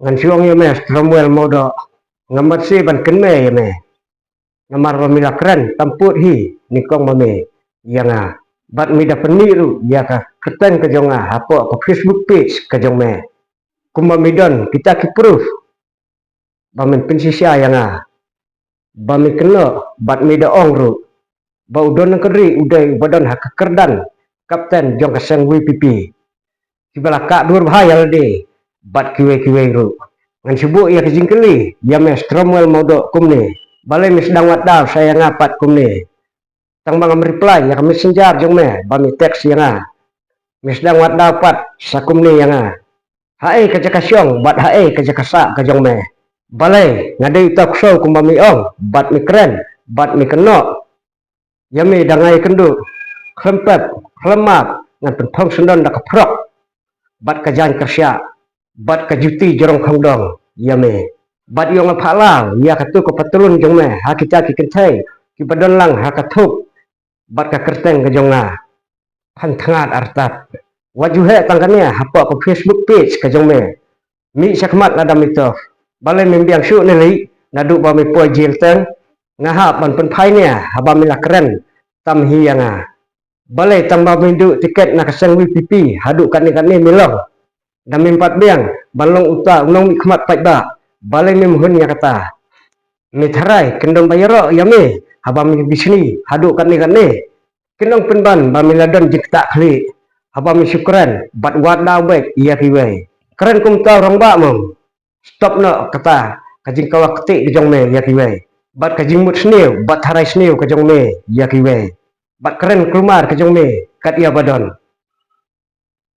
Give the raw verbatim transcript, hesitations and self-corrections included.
Ngan shu ong ïa me Stromwell Mawdoh, nga mad shi ban kynmaw ïa me. Namar ba me la kren tam pud hi nyngkong ma me ïa nga. Bad me da pynmih ruh ïa ka kyrteng ka jong nga hapoh ka Facebook page ka jong me. Kumba me don kita ki proof ba men pynshisha ïa nga, ba me kynnoh bad me da ong ruh ba u Don Nongkynrih u dei uba don ha ka kyrdan kapten jong ka seng VPP. Kiba la kah dur bha ïa lade bad kiwei kiwei ruh. Ngan shu buh ïa ka jingkylli ïa me Stromwell Mawdoh kumne, balei me sdang wad daw sa ïa nga pat kumne? Tang ba ngam reply ïa ka messenger jong me ba me text ïa nga, me sdang wad daw pat sa kumne ïa nga. Haei ka jaka shong bad haei ka jaka sah ka jong me? Balei nga dei uta u ksew kumba me ong bad me kren bad me kynnoh ïa me da nga ïakynduh? Khlem pep khlem map ngan pynphong syndon da ka phrok bad ka jaiñ kyrshiah bad ka juti jrong khongdong ïa me. Bad ïoh nga phah law ïa katu ka patlun jong me ha kita ki kynthei kiba don lang ha ka thup bad ka kyrteng ka jong nga. Phan thngat artat, wat ju heh tang kane hapoh ka Facebook page ka jong me. Mih shakhmat lada me toh. Balei mem biang shuh ne lei naduh ba me poi jail teng? Nga hap ban pynphai ne haba me la kren tam hi ïa nga? Balei tang ba me duh tiket na ka seng VPP haduh katne katne me long? Da mem pat biang ban long uta u nongmihkhmat paidbah, balei mem hun ïa kata? Me tharai kin don ba ïaroh ïa me haba me bishni haduh katne katne? Kin ong pynban ba me la don jingktah khlieh haba me shu kren bad wad daw beit ïa kiwei. Kren kumta u rangbah mong. Stop noh kata ka jingkawa ktieh ka jong me ïa kiwei bad ka jingmut sniew bad tharai sniew ka jong me ïa kiwei. Bad kren kulmar ka jong me kat ïa ba don.